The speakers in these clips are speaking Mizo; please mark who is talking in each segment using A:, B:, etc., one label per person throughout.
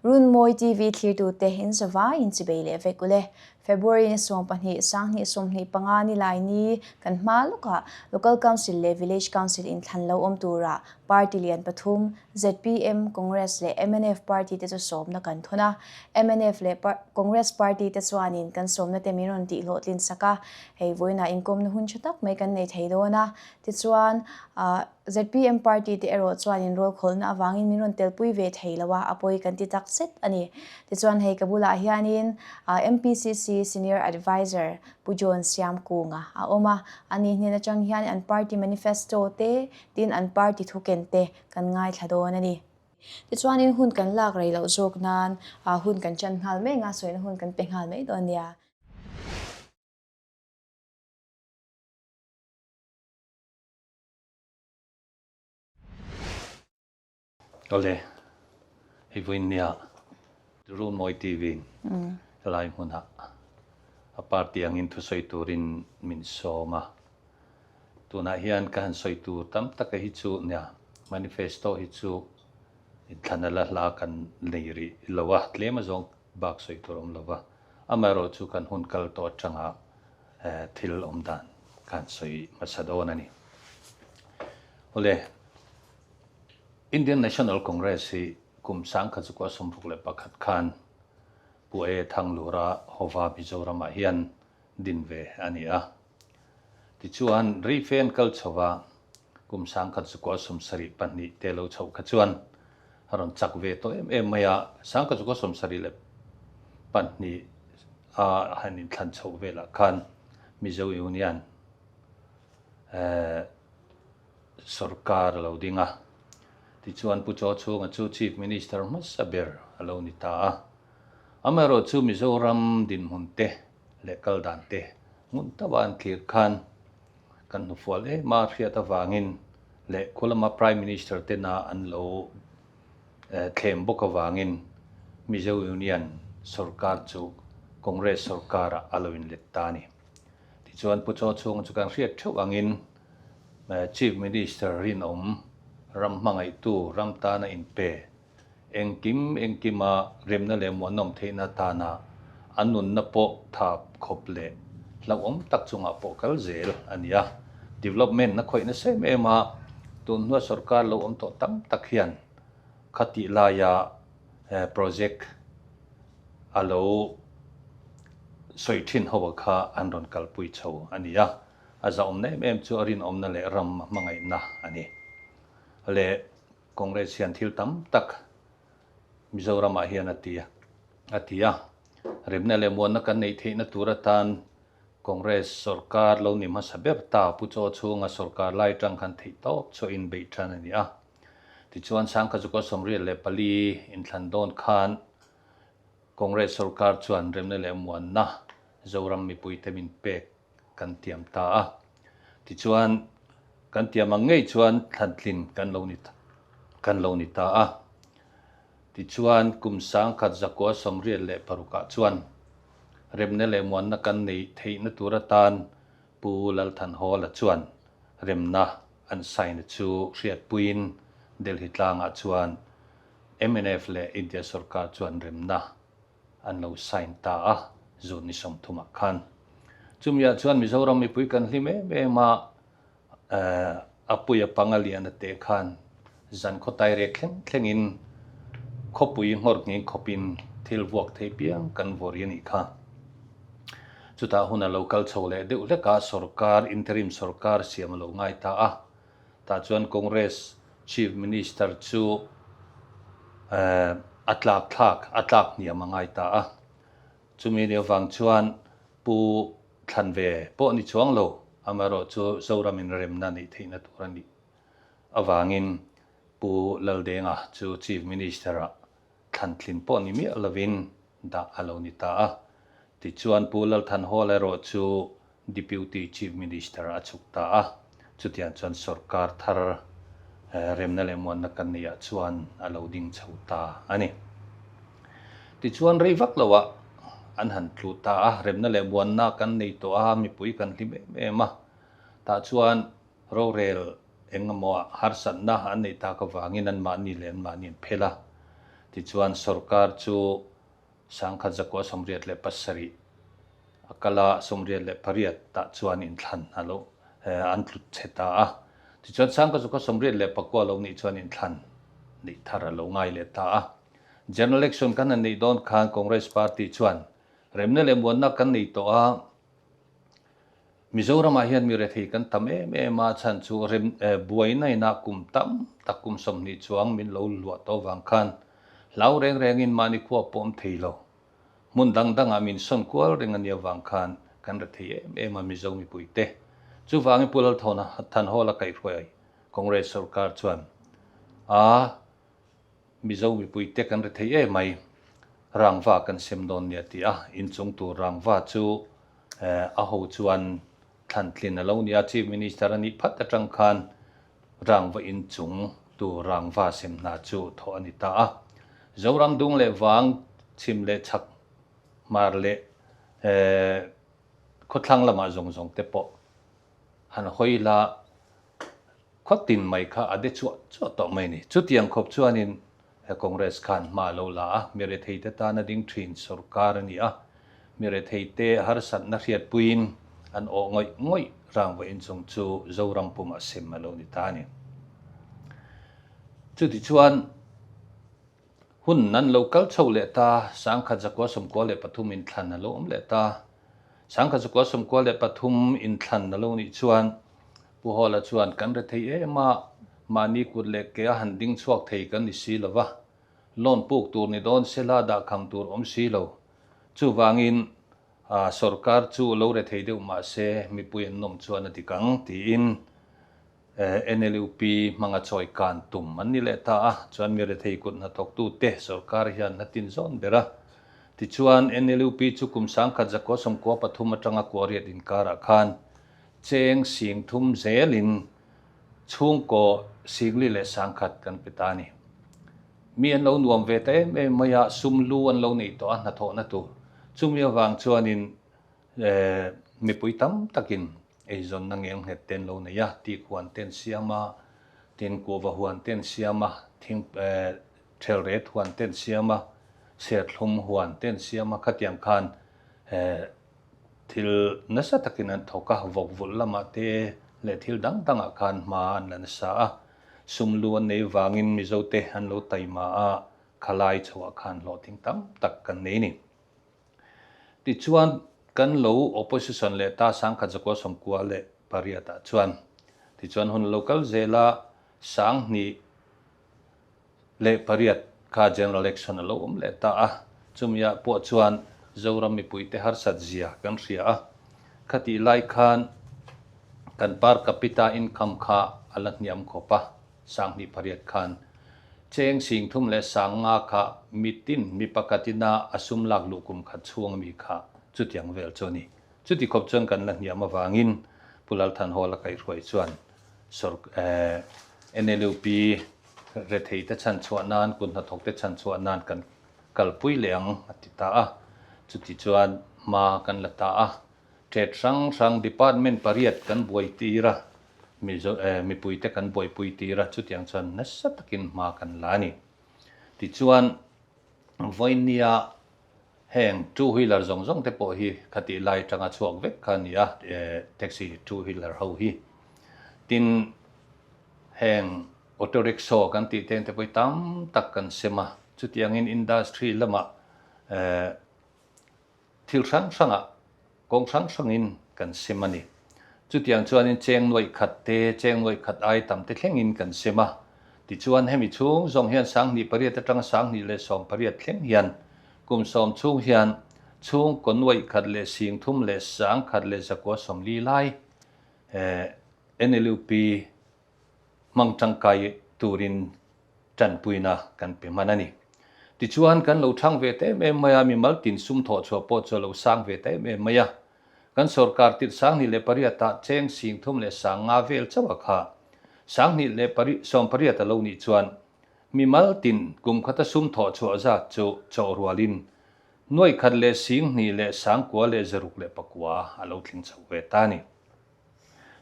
A: Runmawi TV thlirtute in zavai in chibei leh vek ule. February ni 12 2025 ni lai ni kan hma lawkah Local Council leh Village Council inthlan lo awm tura Party lian pathum zpm, Congress leh mnf party te chu sawmna kan thawn a. Mnf leh Congress party te chuanin kan sawmna te min rawn tih hlawhtlin sak a. Hei vawiinah inkawmna hun tha tak mai kan nei thei dawn a. Tichuan, zpm party te erawh chuanin rawlkhawlhna avangin min rawn telpui ve thei lo a, a pawi kan ti tak zet a ni. Tichuan hei ka bulah hianin MPCC Senior Adviser Pu John Siamkunga a awm a, ani hnen atang hian an party manifesto te tin an party thuken te kan ngaithla dawn a ni. Tichuanin hun kan lak rei loh zawk nan hun kan chan nghal mai anga sawina hun kan pe nghal mai dawn nia.
B: Awle, hei vawiin nia Runmawi TV in helai hmunah a party angin thusawi turin min sawm a. Tunah hian ka han sawi tur tam taka hi chu nia manifesto hi chu inthlana la hla kan nei rih lo a, tlem azawng bak sawi tur a awm lo va. Amaherawhchu kan hun kal tawh atanga thil awm dan ka han sawi hmasa dawn a ni. Awle, Indian National Congress hi kum 1961 khan Pu A Thanglura Hova Mizoramah hian din ve a ni a. Tichuan, Reife an kal chho va, kum 1972 te lo chhoh kha chuan a rawn chak ve tawh em em mai a, 1972 a han inthlan chhoh velah khan Mizo Union sorkar a lo ding a, tichuan Pu Chawchhunga chu Chief Minister hmasa ber a lo ni ta a. Amaherawhchu Mizoram dinhmun te leh kal dan te ngun tauh a an thlir khan kan hnufual em a hriat avangin leh khulama Prime Minister tena an lo thlem bawk avangin Mizo Union sorkar chu Congress sorkarah a lo inlet ta a ni. Tichuan Pu Chawchhunga chu kan hriat theuh angin Chief Minister rinawm, ram hmangaihtu, ram tana inpe, Engkim engkima remna leh muanawm theihna atana a nunna pawh thap khawp leh hlauhawm tak chungah pawh kal zel a ni a. Development a khawih nasa em em a, tun hnua sorkar lo awm tawh tam tak hian khatih laia project a lo sawi thin ho kha an rawn kalpui chho a ni a. A zahawmna em em chu a rinawmna leh ram hmangaihna a ni. Leh Congress hian thil tam tak Mizoramah hian a ti a ti a. Remna leh muanna kan neih theihna tur atan Congress sorkar lo ni hmasa ber ta Pu Chaw chhunga sorkar lai atang khan theih tawp chhuahin beih tan a ni a. Tichuan Sangkhazuka 74 inthlan dawn khan Congress sorkar chuan remna leh muanna Zoram mipuite min pek kan tiam ta a. Tichuan, kan tiam ang ngei chuan thlantlin kan lo ni kan lo ni ta a. Tichuan, kum 1986ah chuan remna leh muanna kan neih theihna tur atan Pu Lalthanhawla chuan remna an sign chu hriatpuiin Delhi tlangah chuan mnf leh India sorkar chuan remna an lo sign ta a, June ni 30 ah khan. Chumiah chuan Mizoram mipui kan hlim em em a, a puia panga lian a teh khan zan khaw tairek thleng thlengin khawpui nghawr nghing khawpin thil vuak thei piang kan vawri a nih kha. Chutah hun a lo kal chho leh deuh hlek a, sorkar, interim sorkar siam a lo ngai ta a. Tah chuan Congress Chief Minister chu a tlak thlak, a tlak hniam a ngai ta a. Chumi ni avang chuan Pu Thlan ve pawh ni chuang lo, amaherawh chu Zoram in remna neih theihna tur a nih avangin Pu Laldenga chu Chief Minister-ah thlantlin pawh ni miah lovin dah a lo ni ta a. Tichuan Pu Lalthanhawl erawh chu Deputy Chief Minister a chhuk ta a. Chutiang chuan sorkar thar remna leh muanna kan neihah chuan a lo ding chho ta a ni. Tichuan rei vak loah an han tlu ta a, remna leh muanna kan nei tawh a, mipui kan hlim em em a. Tah chuan Rorel eng emaw harsatna an neih tak avangin anmahni leh anmahni an phel a. Tichuan sorkar chu 1987 a kal a, 88 tah chuan inthlan a lo an tlut chhe ta a. Tichuan 1989 lo nih chuan inthlan neih thar a lo ngai leh ta a. General Election kan han neih dawn khan Congress Party chuan remna leh muanna kan nei tawh a, Mizoramah hian mi rethei kan tam em em a, chhan chu rem buaina inah kum tam tak kum 20 chuang min lo luah tawh vang khan hlau reng rengin mahni khua pawh awm thei lo. Hmun dang dangah min sawn kual reng a nia vang khan kan rethei em em a Mizo mipuite. Chuvangin Pu Lalthawna Thanhawla kaihhruai Congress sorkar chuan a Mizo mipuite kan rethei em mai, rangva kan sem dawn nia ti a, inchung tur rangva chu a ho chuan thlantlin a lo nia. Chief Minister a nih phat atang khan rangva inchung tur rangva sem hna chu thawh a ni ta a. Zoram dung leh vang, chhim leh chhak, hmar leh khawthlang lamah zawng zawng te pawh han hawi la, Khaw tin mai kha a de chuah chuah tawh mai ni. Chutiang khawp chuanin he Congress khan hma a lo la a, mi retheite tana ding thin sorkar a ni a, mi retheite harsatna hriatpuiin an awh ngawih ngawih rangva inchung chu Zoram pumah sem a lo ni ta a ni. Chutichuan hun an lo kal chho leh ta, 1993 inthlan a lo awm leh ta. 1993 inthlan a lo nih chuan Pu Hawla chuan, Kan rethei em a, mahni kut leh ke a han ding chhuak thei kan ni si lo va, loan puk tur ni dawn sela dahkham tur awm si lo. Chuvangin, sorkar chu lo rethei deuh mah se mipui an nawm chuan a dik ang, tiin NLUP hmanga chawi kan tum an ni leh ta a. Chuan mi rethei kut hnathawktute sorkar hian a tin zawn ber a. Tichuan, NLUP chu kum 1993 atanga kuariat inkarah khan Cheng 30,000 zelin chhungkaw 41,000 kan pe ta a ni. Mi an lo nuam ve ta em em mai a, sum lu an lo neih tawh a hnathawhna tur. Chumi avang chuanin mipui tam takin eizawnna ngelnghet te an lo nei a, tik huan te an siam a, tin kuhva huan te an siam a, thing thelret huan te an siam a, serthlum huan te an siam a, khatiang khan Thil nasa takin an thawk a, vawk vulh lamah te leh thil dang dangah khan hma an la nasa a. Sum lu an nei vangin Mizote an lo taima a, khalai chhoah khan hlawhtling tam tak kan nei ni. Tichuan, kan lo opposition leh ta 1998 ah chuan tichuan hun lo kal zel a, 2008 kha General Election a lo awm leh ta a, chumiah pawh chuan Zoram mipuite harsat zia kan hria a, khatih lai khan kan per capita income kha a la hniam khawp a, 2008 khan cheng 35,000 kha mitin mi pakhatina a sum lak luh kum khat chhung ami kha chutiang vel chu a ni. Chuti khawp chuan kan la hniam avangin Pu Lalthanhawla kaihhruai chuan NLUP retheite chhan chhuah nan, kut hnathawkte chhan chhuah nan kan kalpui leh ang a ti ta a. Chuti chuan hma kan la ta a. Ṭet hrang hrang department pariat kan buai tir a, mipuite kan buaipui tir a, chutiang chuan nasa takin hma kan la a ni. Tichuan, vawinia Heng two wheeler zawng zawng te pawh hi khatih lai atanga chhuak vek kha a ni a, taxi two wheeler ho hi. Tin, heng auto rickshaw kan tih te te pawh hi tam tak kan sem a, chutiangin industry lamah thil hrang hrangah Kawng hrang hrangin kan sem a ni. Chutiang chuanin cheng nuaih khat te, cheng nuaih khat ai tam te thlengin kan sem a. Tichuan hemi chhung zawng hian 2008 atanga 2018 thleng hian kum sawm chhung hian chhungkaw nuaih khat leh 30 leh 100 leh 940 lai NLUP hmang tangkai turin tanpuina kan pe hman a ni. Tichuan, kan lo thang ve ta em em mai a, mimal tin sum thawh chhuah pawh chu a lo sang ve ta em em mai a. Kan sorkar tirh 2008 ah cheng 30 leh 50 vel chauh a kha. 2 leh 18 a lo nih chuan mimal tin kum khata sum thawh chhuah zat chu chawh rualin nuaih khat leh 2 leh 9 leh 6 leh 9 a lo tling chho ve ta a ni.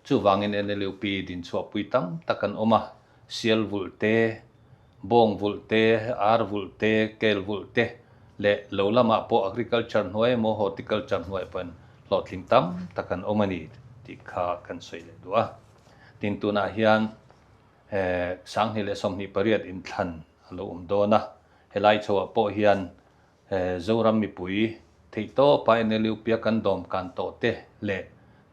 B: Chuvangin NLUP dinchhuahpui tam tak an awm a, sial vulh te, Bawng vulh te, ar vulh te, kel vulh te leh lo lamah pawh agriculture hnuai emaw horticulture hnuai pawhin hlawhtling tam tak an awm a ni tih kha kan sawi leh duh a. Tin, tunah hian 2028 inthlan a lo awm dawn a, helai chhoah pawh hian Zoram mipui theihtawpa NLUP a kan dawmkan tawh te leh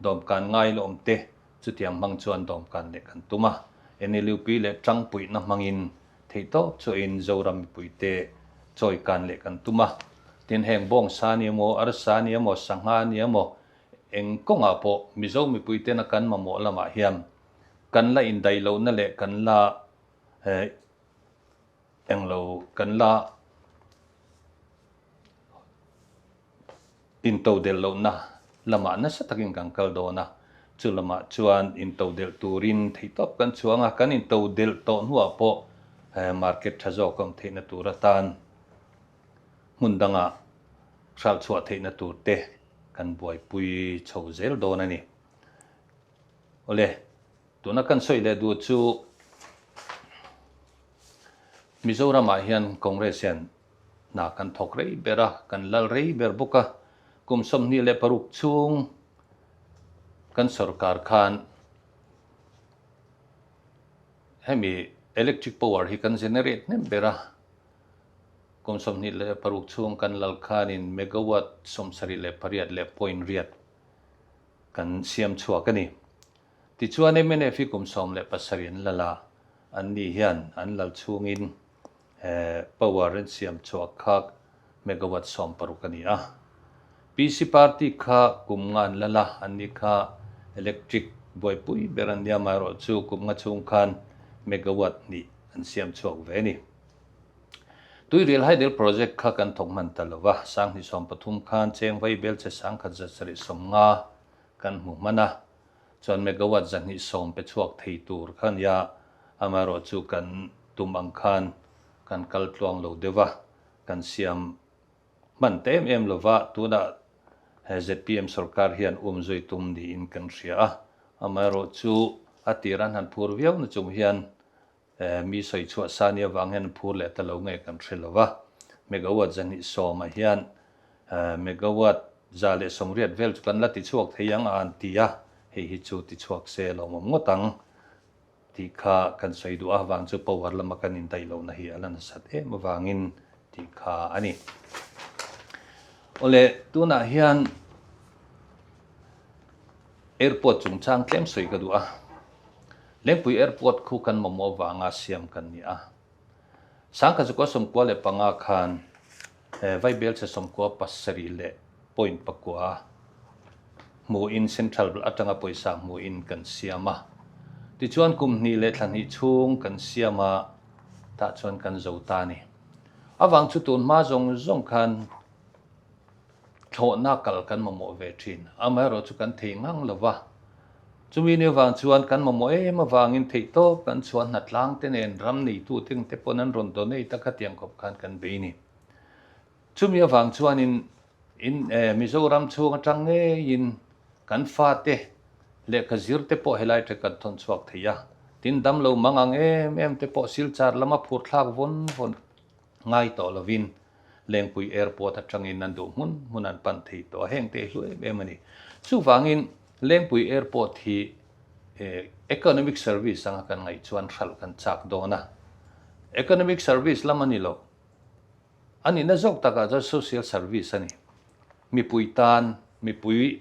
B: dawmkan ngai la awm te chutiang hmang chuan dawmkan leh kan tum a. NLUP leh tangpuihna hmangin theihtawp chuahin Zoram mipuite chawikan leh kan tum a. Tin, heng bawngsa ni emaw, arsa ni emaw, sangha ni emaw, eng kawngah pawh Mizo mipuitena kan mamawh lamah hian kan la indaih lohna leh kan la Englo kan la intodelh lohna lamah nasa takin kan kal dawn a, chu lamah chuan intodelh turin theihtawp kan chhuang a, kan intodelh tawh hnuah pawh market tha zawk a awm theihna tur atan hmun dangah hralh chhuah theihna tur te kan buaipui chho zel dawn a ni. Awle. Tuna kan sawi leh duh chu Mizoramah hian Congress hian hna kan thawk rei ber a, kan lal rei ber bawk a. Kum 26 chhung kan sorkar khan hemi electric power hi kan generate hnem ber a. Kum 26 chhung kan lal khanin megawatt 78 leh point riat kan siam chhuak a ni. Tichuan mnf hi kum 17 an lal a, an ni hian an lal chhungin power an siam chhuak kha megawatt 60 a ni a. PC party kha kum nga an lal a, an ni kha electric buaipui ber an nia, amaherawhchu kum nga chhung khan megawatt hnih an siam chhuak ve a ni. Tuirial Hydel Project kha kan thawk hman ta lo va, 2013 khan cheng vai bel che 1150 kan hmu hman a, chuan megawatt 210 pe chhuak thei tur kha nia, amaherawhchu kan tum ang khan kan kal tluang lo deuh a, kan siam hman ta em em lo va, tunah he zpm sorkar hian umzui tum niin kan hria a, amaherawhchu a tir an han phur viau na chung hian Mi sawi chhuah sa nia vang hian phur leh ta lo nge kan hre lo va. Megawatt 210 ah hian megawatt 180 vel chu kan la ti chhuak thei ang a an ti a, hei hi chu ti chhuak se lawmawm ngawt ang tih kha kan sawi duh a, vang chu power lama kan indaih lohna hi a la nasat em avangin tih kha a ni. Awle, tunah hian airport chungchang tlem sawi ka duh a. Lengpui Airport khu kan mamawh vanga siam kan ni a. 1995 khan Vaibelchhe 97 leh point pakua hmuin Central atanga pawisa hmuin kan siam a. Tichuan kum hnih leh thla hnih chhung kan siam a, tah chuan kan zo ta a ni. Avang chu tun hma zawng zawng khan thlawhna kal kan mamawh ve thin. Amaherawh chu kan thei ngang lo va. Chumi ni avang chuan kan mamawh em avangin theihtawp kan chhuah hnatlang te nen ram neitu te te pawn an rawn donate a khatiang khawp khan kan bei ni. Chumi avang chuanin in Mizoram chhung atang ngeiin kan fate lehkha zir te pawh helai te kan thawn chhuak thei a. Tin damlo mang ang em em te pawh Silchar lama phur thlak vawn vawn ngai tawh lovin Lengpui Airport atangin an duh hmun hmun an pan thei tawh a, heng te hi hlu em em a ni. Chuvangin Lengpui Airport hi economic service anga kan ngaih chuan hralh kan chak dawn a, economic service lam a ni lo, a nihna zawk takah chuan social service a ni. Mipui tan, mipui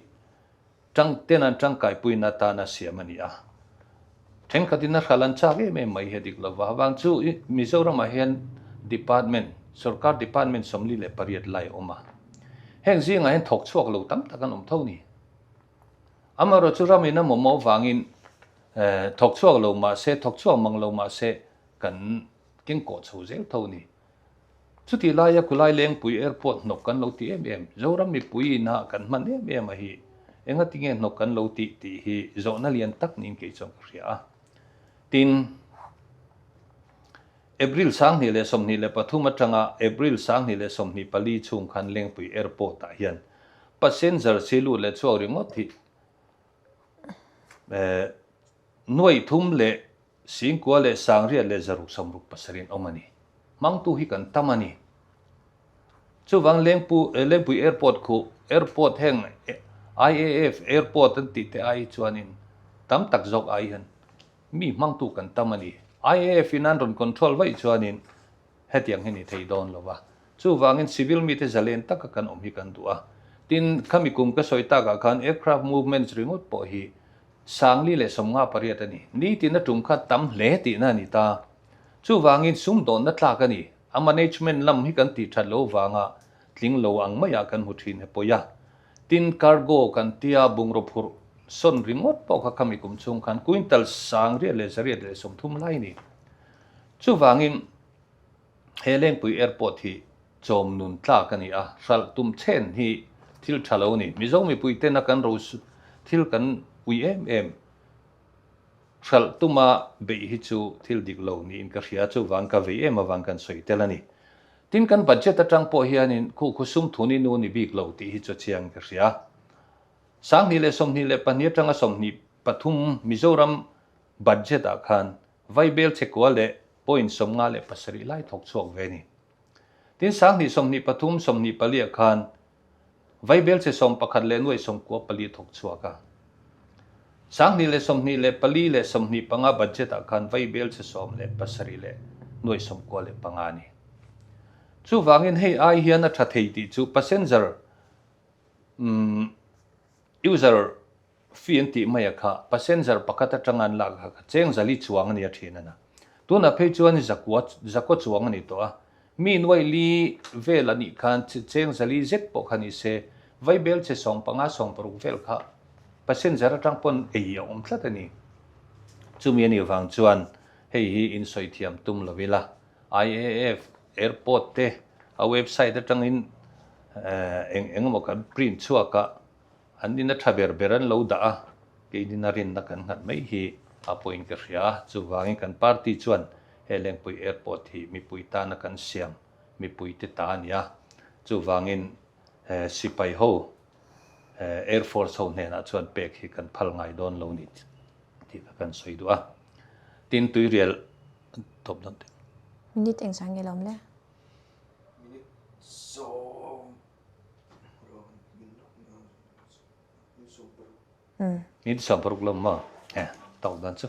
B: Tang ten an tangkaipuina atana siam a ni a. Thenkhatin a hral an chak em em mai hi a dik lo va. Avang chu Mizoramah hian department, sorkar department 48 lai a awm a. Heng zingah hian thawk chhuak lo tam tak an awm tho ni. Amaherawh chu ramin a mamawh avangin thawk chhuak lo mah se, thawk chhuak mang lo mah se kan kengkawh chho zel tho ni. Chutih laia Kulai Lengpui Airport hnawk kan lo ti em em, Zoram mipui ina kan hman em em a hi, engati nge hnawk kan lo tih tih hi zawhna lian tak niin kei chuan ka hria a. Tin, April 2023 atanga April 2024 chhung khan Lengpui Airport ah hian passenger si lut leh chhuak ringawt hi nuaih thum leh. Singkua leh Sangriat leh Zaruk 60 pasarih an awm a ni. Hmangtu hi kan tam a ni. Chuvang Lengpu Lengpui Airport khu airport heng IAF airport an tih te ai chuanin tam tak zawk ai hian mi hmangtu kan tam a ni. IAF in an rawn control vaih chuanin hetiang hi ni thei dawn lo va. Chuvangin civil mite zalen taka kan awm hi kan duh a. Tin, khami kum ka sawi takah khan aircraft movements ringawt pawh hi 48 a ni. Nitin a tum kha tam hle tihna a ni ta. Chuvangin sumdawnna tlak a ni. A management lam hi kan tih that lo vanga tling lo ang maiah kan hmu thin he pawi a. Tin, cargo kan tia bungraw phurh sawn ringawt pawh kha khami kum chhung khan quintal 1830 lai a ni. Chuvangin he Lengpui Airport hi chawm nun tlak a ni a, hralh tum chen hi thil tha lo a ni. Mizo mipui tena kan ro thil kan ui em em. Hralh tuma beih hi chu thil dik lo niin ka hria, chuvang ka vei em avang kan sawi tel a ni. Tin, kan budget atang pawh hianin khu khu sum thun i nu ni bik lo tih hi chu a chiang ka hria. 2022 atanga 23 Mizoram budget ah khan Vaibel chekua leh point 57 lai thawk chhuak ve a ni. Tin, 2023, 24 ah khan Vaibel che 11 leh nuai 94 thawk chhuak a. 2024 leh 25 budget ah khan Vaibel che 17 leh nuai 95 a ni. Chuvangin hei ai hian a tha thei tih chu passenger user fee an tih mai a kha passenger pakhat atanga an lak kha cheng zali chuang a ni a thin a na. Tunah phei chuan zakua zakua chuang a ni tawh a. Mi nuai li vel a nih khan cheng zali zet pawh kha ni se vaibel che 15 60 vel kha passenger atang pawn ei a awm tlat a ni. Chumi a nih vang chuan hei hi in sawi thiam tum lo ila IAF airport te a website atangin eng eng emaw kan print chhuak a An ina tha ber ber an lo dah a, keinin a rinna kan nghat mai hi a pawhin ka hria a, chuvangin kan party chuan he Lengpui Airport hi mipui tana kan siam mipuite ta a ni a, chuvangin sipai ho Air Force ho hnenah chuan pek hi kan phal ngai dawn lo ni tih kha kan sawi duh a. Tin, tuirial tawp dawn teh.
A: Minute engzah nge lo awm le?
C: Minute sawm.
B: Min 16 lam maw? E, tawk dan chu.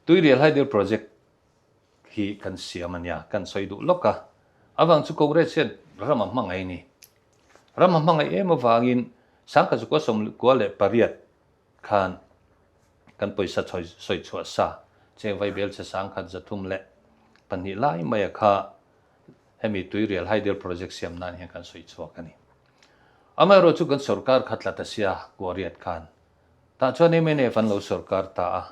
B: Tuirial Hydel Project hi kan siam a nia, kan sawi duh lawk a. Avang chu Congress hian ram a hmangaih a ni. Ram a hmangaih em avangin Sangkazukua 98 khan kan pawisa sawi chhuah sa cheng vaibel che 1302 lai mai a kha Hemi Tuirial Hydel Project siam nan hian kan sawi chhuak a ni. Amaherawh chu kan sorkar kha tla ta sia Kuariat khan. Tah chuan mnf an lo sorkar ta a.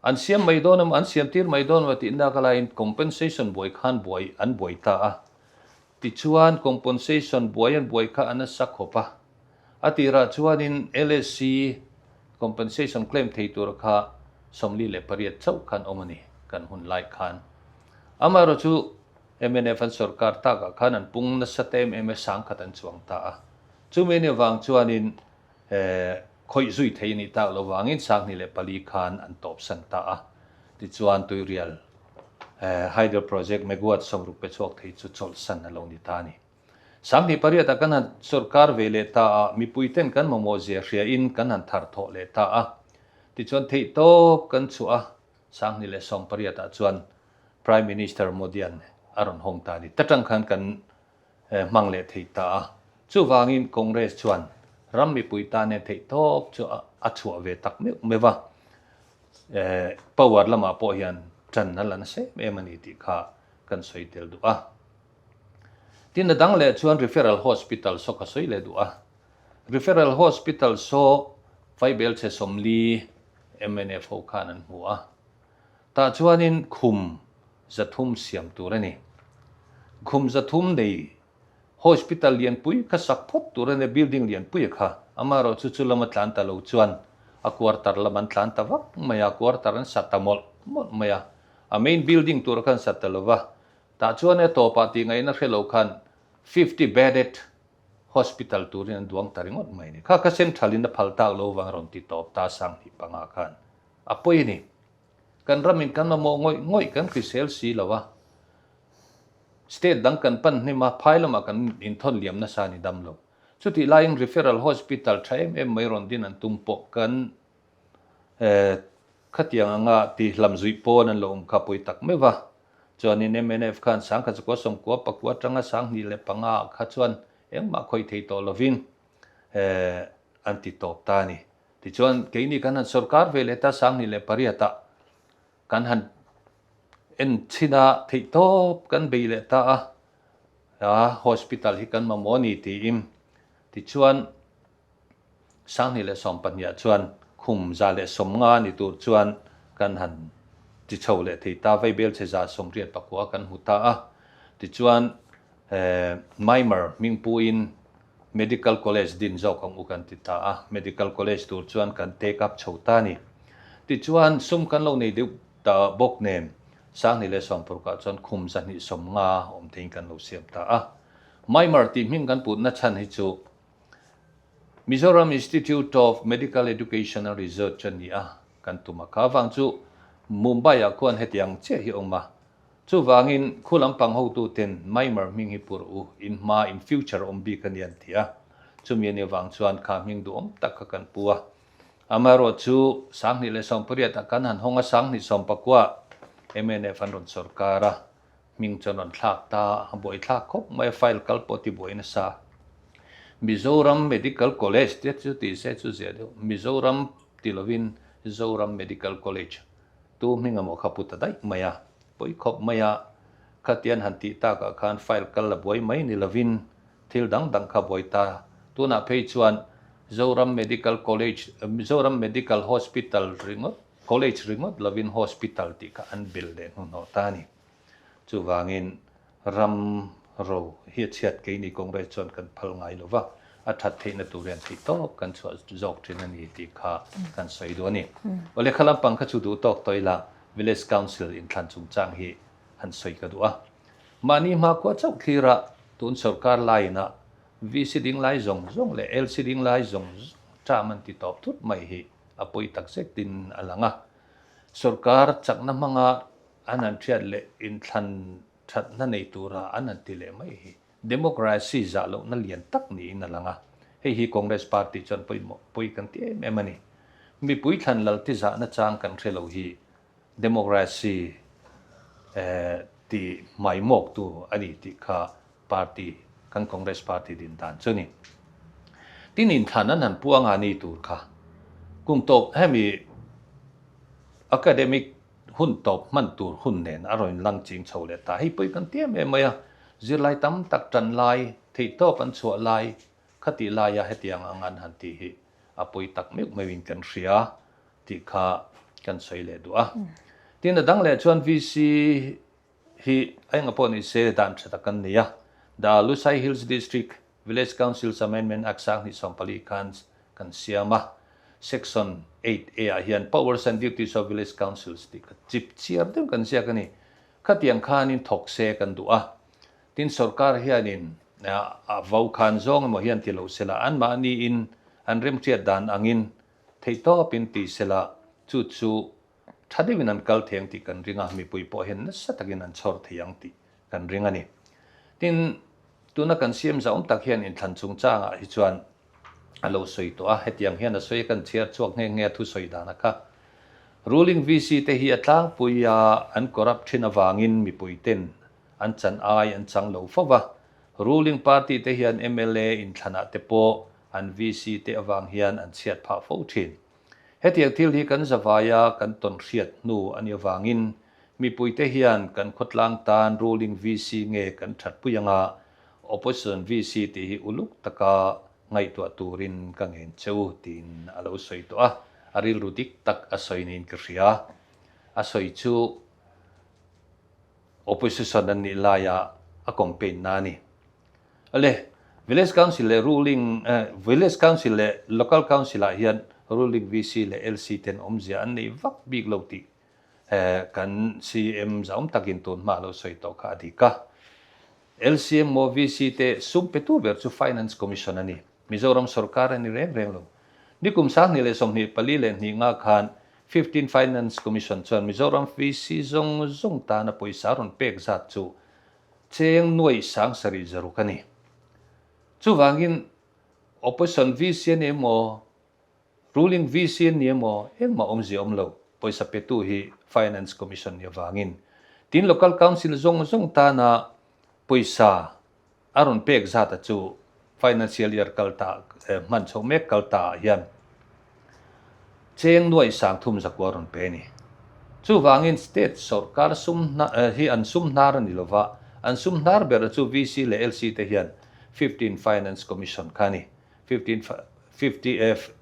B: An siam mai dawn emaw, an siam tir mai dawn emaw tih nak alaiin compensation buai khan buai an buai ta a. Tichuan compensation buai an buai kha a nasa khawp a. A tirah chuanin LSC compensation claim thei tur kha 48 chauh khan awm a ni kan hun lai khan. Amaherawh chu mnf an sorkar takah khan an pung nasa ta em em e 1000 an chuang ta a. Chumi anih avang chuanin khawih zui thei anih tak lo vangin 2004 khan an tawpsan ta a. Tichuan Tuirial Hydel Project megawatt 60 pe chhuak thei chu chawlhsan a lo ni ta a ni. 2008 ah kan han sorkar ve leh ta a, mipui ten kan mamawh zia hria in kan han thar thawh leh ta a. Tichuan theihtawp kan chhuah a, 2018 ah chuan Prime Minister Modi-a'n a rawn hawng ta a ni. Ta tang khan kan hmang leh thei ta a. Chuvangin Congress chuan ram mipui tan hian theihtawp chu a chhuah ve tak meuh meuh a. Power lamah pawh hian tan a la nasa em em a ni tih kha kan sawi tel duh a. Tin a dang leh chuan Referral Hospital saw ka sawi leh duh a. Referral Hospital saw Vaibel chhe 40 mnf ho khan an hmu a. Tah chuanin khum 300 siam tur a ni. Khum 300 nei Hospital lianpui kha sak phawt tur a ni, building lianpui a kha. Amaherawh chu chu lama tlan ta lo chuan a quarter lam an tlan ta vak mai a, quarter an sa ta mawlh mawlh mai a. A main building tur kha an sa ta lo va. Tah chuan e tawpah tih ngaihna hre lo khan 50 bedded hospital turin an duang ta ringawt mai a ni. Kha kha central in a phal tak lo vang a rawn ti tawp ta 2005 khan a pawi a ni. Kan ramin kan mamawh ngawih ngawih kan hrisel si lo a. State dang kan pan hnem a, phai lamah kan inthawn liam nasa a ni dam lo. Chutih laiin Referral Hospital tha em em mai rawn din an tum pawh kan khatiang anga ti hlam zuih pawn an lo awm kha pawi tak meuh va. Chuanin mnf khan sangkhat zakua sawmkua pakua atanga 2005 ah kha chuan engmah khawih thei tawh lovin an ti tawp ta a ni. Tichuan keini kan han sorkar ve leh ta 2008 ah kan han en chhin a, theihtawp kan bei leh ta a, a hospital hi kan mamawh a ni tiin. Tichuan 2012 ah chuan khum 150 ni tur chuan kan han ti chho leh thei ta, vaibelchhe 189 kan hmu ta a. Tichuan Maimer hmingpuiin Medical College din zawk ang u kan ti ta a, Medical College tur chuan kan take up chho ta a ni. Tichuan sum kan lo nei deuh ta bawk nen 2016 ah chuan khum 250 awm theiin kan lo siam ta a. Maimer tih hming kan putna chhan hi chu Mizoram Institute of Medical Education and Research a ni a, kan tum a. Kha vang chu Mumbai ah khuan hetiang chiah hi a awm a, Chuvangin, khu lampang hotuten Maimer hming hi pur u, in hma, in future awm bik a ni an ti a. Chumi a nih avang chuan kha hming duhawm tak kha kan pu a. Amaherawh chu 2018 ah kan han hawng a, 2019 mnf an rawn sawrkar a, hming chu an rawn thlak ta, a buai thlak khawp mai a, file kal pawh ti buai nasa. Mizoram Medical College te chu ti se chu zia deuh, Mizoram ti lovin Zoram Medical College Tu hming emaw kha pu ta daih mai a, pawi khawp mai a, khatian han tih takah khan file kal la buai mai ni lovin thil dang dang kha buai ta. Tunah phei chuan Zoram Medical College, Zoram Medical Hospital ringawt, College ringawt lovin Hospital tih kha an bel leh hnuhnawh ta a ni. Chuvangin ram ro hi a chhiat keini Congress chuan kan phal ngai lo va, a that theihna tur hian theih tawp kan chhuah zawk thin a ni tih kha kan sawi duh a ni. Awle kha lampang kha chu duh tawk tawh ila Village Council inthlan chungchang hi han sawi ka duh a. Mahni hmakhua chauh thlira tun sorkar laina VC ding lai zawng zawng leh LC ding lai zawng zawng term an ti tawp thut mai hi a pawi takzetin a lang a. Sorkar chakna hmanga An han hriat leh inthlan thatna nei tura an han ti leh mai hi democracy zah lohna lian tak niin a lang a. Hei hi Congress party chuan pawimawh pawi kan ti em em a ni. Mipui thlan lal ti zahna chang kan hre lo hi democracy ti hmaimawktu a ni tih kha party kan Congress party din dan chu a ni. Tin inthlan an han puang a ni tur kha kum tawp hemi academic Hun tawp hman tur hun nen a rawn lang ching chho leh ta. Hei pawi kan ti em em mai a, zirlai tam tak tan lai, theihtawp an chhuah lai, khatih laia hetiang ang an han tih hi a pawi tak meuh meuhin kan hria tih kha kan sawi leh duh a. Tin, a dang leh chuan VC hi a enga pawh ni se dan tha tak an nei a, The Lusai Hills District Village Councils Amendment Act 2014 khan kan siam a, Section 8A ah hian Powers and Duties of Village Councils tih kha chip chiar deuh kan ziak a ni. Khatiang khanin thawk se kan duh a, tin sorkar hianin a vo khan zawng emaw hian ti lo sela anmahniin an remhriat dan angin theihtawpin ti sela chu chu Tha deuhin an kal thei ang tih kan ring a, mipui pawh hian nasa takin an chhawr thei ang tih kan ring a ni. Tin, tuna kan siam zauhawm tak hian inthlan chungchangah hi chuan a lo sawi tawh a, hetiang hian a sawi a, kan chhiar chhuak nghe nghe a thusawi dana kha. Ruling VC te hi a tlangpui a, an corrupt thin avangin mipui ten an chan ai an chang lo fo va, ruling party te hian mla inthlanah te pawh an VC te avang hian an chhiat phah fo thin. Hetiang thil hi kan zavaia kan tawn hriat hnu a nih avangin mipuite hian kan khawtlang tan ruling VC nge kan thatpui anga opposition VC tih hi uluk taka ngaihtuah turin ka ngen che u tiin a lo sawi tawh a, a rilru dik tak a sawi niin ka hria. A sawi chu opposition an nih laia a campaign na a ni. Ale, Village Council leh Ruling Village Council leh Local Council ah hian Ruling VC leh LC ten awmzia an nei vak bik lo tih kan CM zahawm takin tun hma lo sawi tawh kha a dik a. LC emaw VC te sum petu ber chu Finance Commission a ni. Mizoram sorkar a ni reng reng lo. Nikum 2024 leh hnih nga khan. 15 Finance Commission chuan Mizoram VC zawng zawng tana pawisa rawn pek zat chu cheng nuaih sang sarih zaruk a ni. Chuvangin Opposition VC a ni emaw, Ruling VC a ni emaw engmah awmzia awm lo, pawisa petu hi Finance Commission ni avangin. Tin Local Council zawng zawng tana pawisa a rawn pek zata chu Financial Year kal ta hman chho mek kal ta ah hian cheng nuaih sang thum zakua rawn pe a ni. Chuvangin State sawrkar sum hi an sum hnar a ni lova, an sum hnar ber chu VC leh LC te hian 15 Finance Commission kha a ni. 15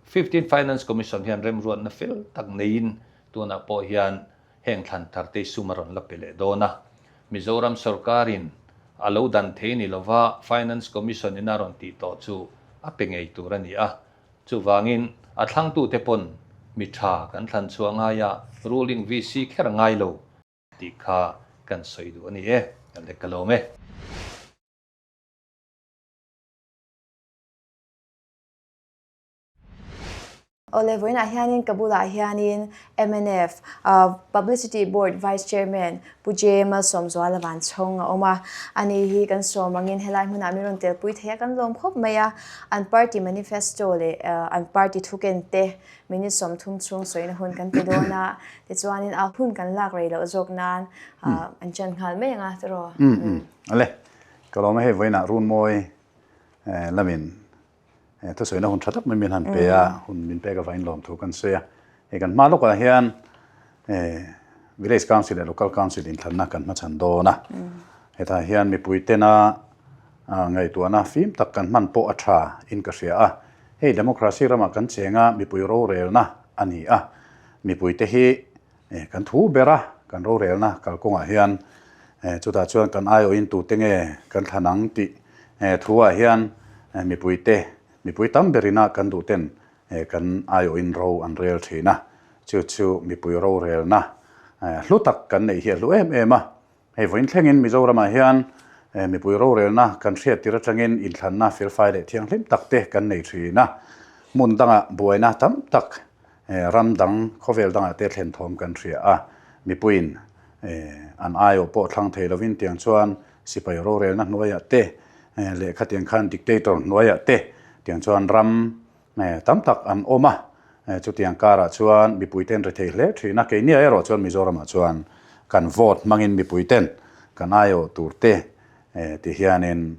B: 15 Finance Commission hian remruatna fel tak neiin tunah pawh hian heng thlan thar te sum a rawn la pe leh dawn a. Mizoram sawrkarin a lo dan thei ni lova Finance Commission in a rawn tih tawh chu a pe ngei tur a ni a. Chuvangin a thlangtute pawn mi tha kan thlan chhuah ngai a, ruling VC kher a ngai lo tih kha kan sawi duh a ni e. Ka lek ka lawm e.
A: Awle, vawiinah hianin ka bulah hianin mnf Publicity Board Vice Chairman Pu J. Malsawmzuala Vanchhawng a awm a. Ani hi kan sawm angin helai hmunah min rawn telpui thei a, kan lawm khawp mai a. An party manifesto leh an party thuken te minute 30 chhung sawina hun kan pe dawn a. Tichuanin a hun kan lak rei loh zawk nan an chan nghal mai ang a, tiraw?
D: Awle, ka lawm a hei vawiinah Runmawi lamin Thusawiina hun tha tak mai min han pe a, hun min pek avangin lawmthu kan sawi a. Hei kan hma lawkah hian Village Council leh Local Council inthlanna kan hmachhan dawn a. Hetah hian mipui tena ngaihtuahna fim tak kan hman pawh a tha in ka hria a. Hei democracy ramah kan cheng a, mipui rorelna a ni a. Mipuite hi Kan thu ber a, kan rorelna kalkawngah hian chutah chuan kan aiawhin tute nge kan thlan ang tih thuah hian mipuite, mipui tam berina kan duhten kan aiawhin ro an rel thin a. Chu chu mipui rorelna hlu tak kan neih hi a hlu em em a. Hei vawiin thlengin Mizoramah hian mipui rorelna kan hriat tir atangin inthlanna felfai leh thianghlim tak te kan nei thin a. Hmun dangah buaina tam tak ram dang khawvel dangah te thlen thawm kan hria a. Mipuiin an aiawh pawh thlang thei lovin tiang chuan sipai rorelna hnuaiah te lehkha tiang khan dictator hnuaiah te tiang chuan ram Tam tak an awm a, chutiang karah chuan mipuiten ri thei hle thin a, keiniah erawh chuan Mizoramah chuan kan vote hmangin mipuiten kan aiawh turte ti hianin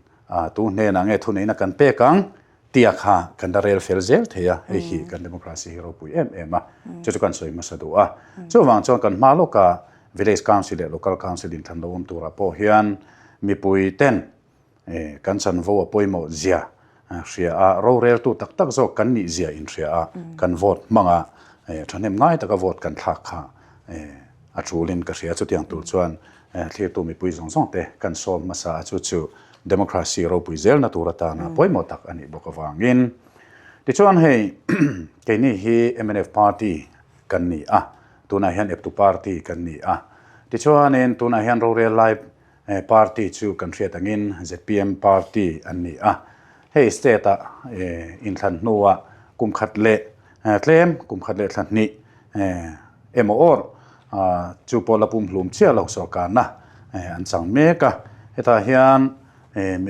D: tu hnenah nge thuneihna kan pek ang tia kha kan la rel fel zel thei a, hei hi kan democracy hi ropui em em a, chu chu kan sawi hmasa duh a. Chuvang chuan kan hma lawka Village Council leh Local Council inthlan lo awm turah pawh hian mipuiten Kan chanvo a pawimawh zia hria a, roreltu tak tak zawk kan nih zia inhria a, kan vote hmang a, thahnem ngai taka vote kan thlak kha a tulin ka hria. Chutiang tur chuan thlirtu mipui zawng zawng te kan sawm hmasa a, chu chu democracy ropui zelna tur atana pawimawh tak a nih bawk avangin. Tichuan hei keini hi mnf party kan ni a, tunah hian eptu party kan ni a, tichuanin tunah hian rorel lai He party chu kan hriat angin zpm party an ni a, hei state ah inthlan hnuah kum khat leh tlem, kum khat leh thla hnih emaw awr chu pawh la pumhlum chiah lo sawrkarna an chang mek a. Hetah hian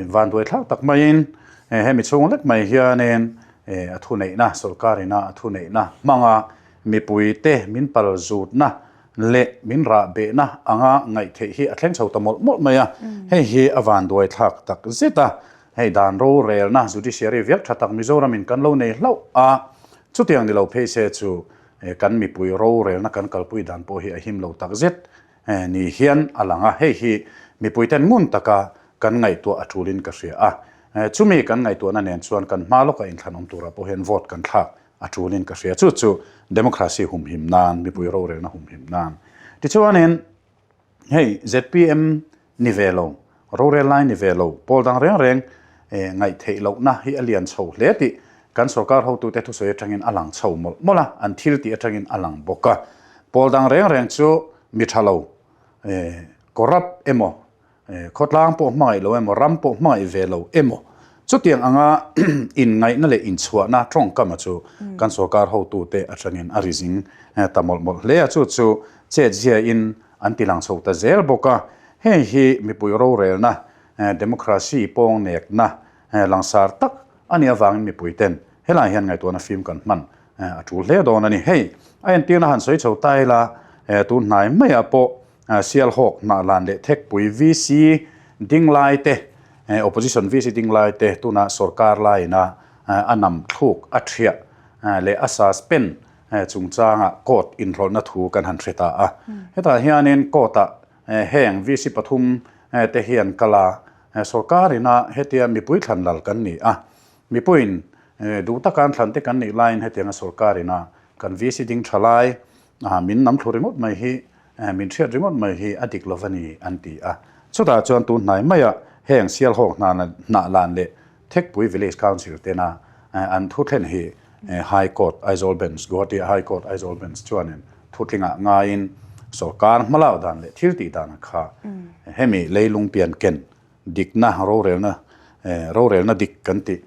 D: vanduai thlak tak maiin hemi chhung lek mai hianin a thuneihna, sawrkarina a thuneihna hmanga mipuite min palzutna leh min rah behna anga ngaih theih hi a thleng chho ta mawlh mawlh mai a, hei hi a vanduai thlak tak zet a, hei dan rorelna judiciary viak tha tak Mizoramin kan lo nei hlauh a, chutiang ni lo phei se chu kan mipui rorelna kan kalpui dan pawh hi a him lo tak zet ni hian a lang a, hei hi mipuiten ngun taka kan ngaihtuah a tulin ka hria a, chumi kan ngaihtuahna nen chuan kan hma lawka inthlan awm turah pawh hian vote kan thlak a tulin ka hria. Chu chu democracy humhim nan, mipui rorelna humhim nan. Tichuanin hei zpm ni ve lo, rorel lai ni ve lo, pawl dang reng reng ngaih theih lohna hi a lian chho hle tih kan sorkar hotute thusawi atangin a lang chho mawlh mawlh a, an thil tih atangin a lang bawk a. Pawl dang reng reng chu mi tha lo, corrupt emaw, Khawtlang pawh hmangaih lo emaw, ram pawh hmangaih ve lo emaw, Chutiang anga inngaihna leh inchhuahna tawngkama chu kan sorkar hotute atangin a rizing ta mawlh mawlh hle a, chu chu chetziain an tilang chho ta zel bawk a. Hei hi mipui rorelna, democracy pawng nekna langsar tak a nih avangin mipuiten helai hian ngaihtuahna fim kan hman a tul hle dawn a ni. Hei a entirna han sawi chho ta ila, tun hnai maiah pawh Sialhawk hnahlan leh Thekpui VC ding lai te, Opposition VC ding lai te tuna sorkar laina a nam thluk a thiah leh a suspend chungchanga court inrawlhna thu kan han hre ta a. Hetah hianin court-ah heng VC pathum te hian kal a, sorkar ina hetia mipui thlan lal kan ni a, mipuiin duh taka an thlan te kan nih laiin hetianga sorkar ina kan VC ding tha lai Min nam thlu ringawt mai hi, min hriat ringawt mai hi a dik lova ni an ti a. Chutah chuan tun hnai maiah heng Sialhawk hnah lan leh Thekpui Village Council tena an thu thlen hi High Court Aizawl Bench, Guwahati High Court Aizawl Bench chuanin thutlingah ngaiin sorkar hmalak dan leh thil tih dan kha hemi leilung pian ken dikna rorelna rorelna dik kan tih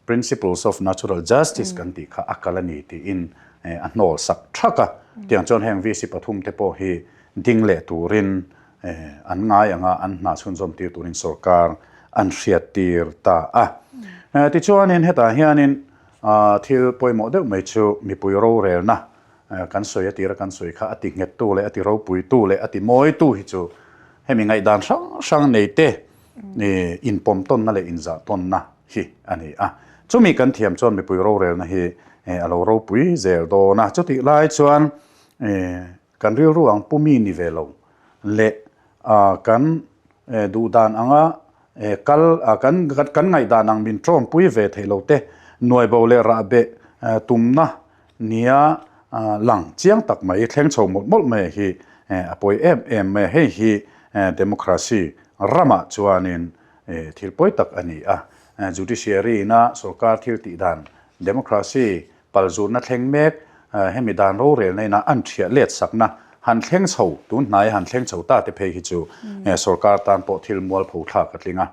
D: Principles of Natural Justice kan tih kha a kal a ni tiin a hnawl sak thak a. Tiang chuan heng VC pathum te pawh hi ding leh turin an ngai ang a, an hna chhunzawm tir turin sorkar an hriat tir ta a. Tichuanin hetah hianin thil pawimawh deuh mai chu mipui rorelna kan sawi a tira kan sawi kha a ti nghettu leh a ti ropuitu leh a ti mawitu hi chu hemi ngaihdan hrang hrang nei te inpawm tawnna leh inzah tawnna hi a ni a. Chumi kan thiam chuan mipui rorelna hi a lo ropui zel dawn a. Chutih lai chuan kan rilru ang pu mi ni ve lo leh kan duhdan anga kal kan kan ngaihdan ang min tawmpui ve theih lo te nuaibo leh rahbeh tumna Nia, lang chiang tak mai, thleng chho mawlh mawlh mai hi a pawi em em mai a, hei hi democracy ramah chuanin thil pawi tak a ni a, judiciary ina sorkar thil tih dan democracy palzutna thleng mek hemi dan rorelna ina an thiah let sakna han thleng chho tun hnai han thleng chho ta te phei hi chu sorkar tan pawh thil mualpho thlak a tling a,